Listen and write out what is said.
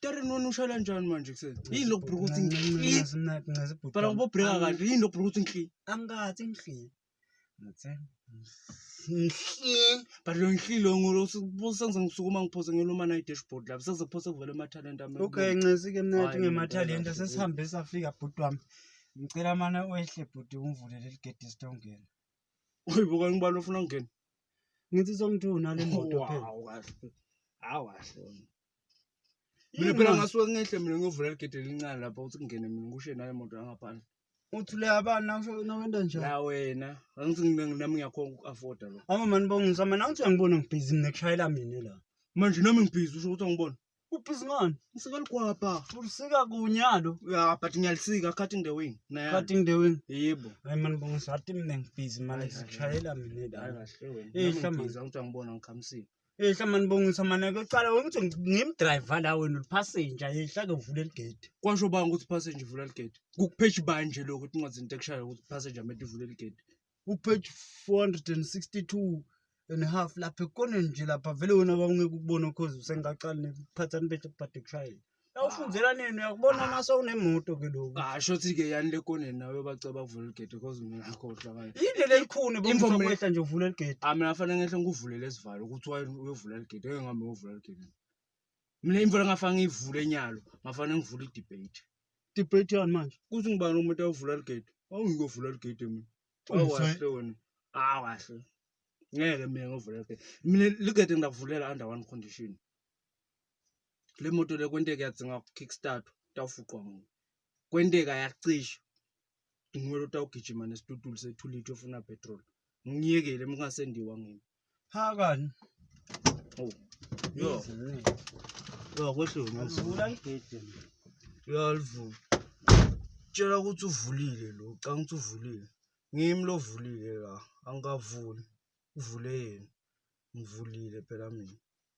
Steering wena ushayela njani manje kuseni? Yini lokubhuka ukuthi ngihli? Phela kubobhreka kahle, yini lokubhuka ukuthi ngihli? Angathi ngihli. Ngathi ngihli. But lo ngihli lo ngulo sengize ngisukuma ngiphose ngiluma na i-dashboard lapho sekuze kuphose kuvele amathalente ami. Okay, ncesi-ke mna Hhayi, ngemathalente mina sesihambe safika bhuti wami. Ngicela mane wehle bhuti ungivulele ligede sitongena. Uyibuka ngibani ofuna ukungena? Ngithi songithiwa unale moto phela. Wow, kahle. Hawu kahle wena. Mina phela ngasuke ngehle mina ngiyovula ligede elincane lapha ukuthi kungene mina ngishiye nale moto yangaphandle. Uthule abani nawusho nawenda njani? La wena, angithi mina nami ngiyakhona uku-afforda lo. Ama mani bongisa mina angithi uyangibona ngibhizi mina kushayela mina la. Manje nami ngibhizi usho ukuthi angibona. Ubhizi ngani? Ngisika ligwabha. Ulisika kunyalo. Ya, but ngiyalisika cutting the wing. Nayana. Cutting the wing. Yebo. Hayi mani bongisa athi mina ngibhizi mani Hayi, hayi, kushayela mina la. Hayi kahle wena. Eh, Nami hlama. ngibhizi angithi angibona ngikhamisile. Ehla mani bongisa mani ke qala wena ngithi ngimdriver la wena ulipassenger yehla ke uvule ligede. Kwasho bani ukuthi passenger ivula ligede? Kukupage bani nje lokho ukuthi incwadi into ekushaya ukuthi passenger mele ivule ligede. Upage 462 and a half lapha ekoneni nje lapha vele wena bawungeke ukubona cause usengaqali nekuphatha nibethe kubhade kushayela. Awufundzela nini uyakubona mase unemoto ke lokhu. Ah, shothi ke yani lekoneni nawe baceba kuvula ligede because mina ngakhohlwa kanje. Yini lelikhuni Informa- bongisokwehla nje uvule ligede. Ah mina fanele ngehle ngikuvulele isivalo ukuthi why uyovula ligede ngeke ngihambe ngiyovula ligede. Mina imvula ngafana ngiyivule enyalo, ngafana ngivule i-debate. Debate yani manje. Kuthi ngibani umuntu ayovula ligede? Awungiyovula ligede mina. Awu kahle wena. Ah kahle. Ngeke mina ngiyovula ligede. Mina ligede ngidakuvulela under one condition. Le moto le kwenteka yadzinga kickstart, tawufuqwa nguwe. Kwenteka yacisha. Nguwe lo tawugijima nesitutulu se-2 litre ofuna petrol. Ngiyekele mungasendiwa ngimi. Phakani. Oh. Yo, yo kwehle ngazi. Vula ligede. Uyalivula. Tshela ukuthi uvulile lo, canga ukuthi uvulile. Ngimi lo vulile la, angikavuli. Uvule yena. Ngivulile phela mina.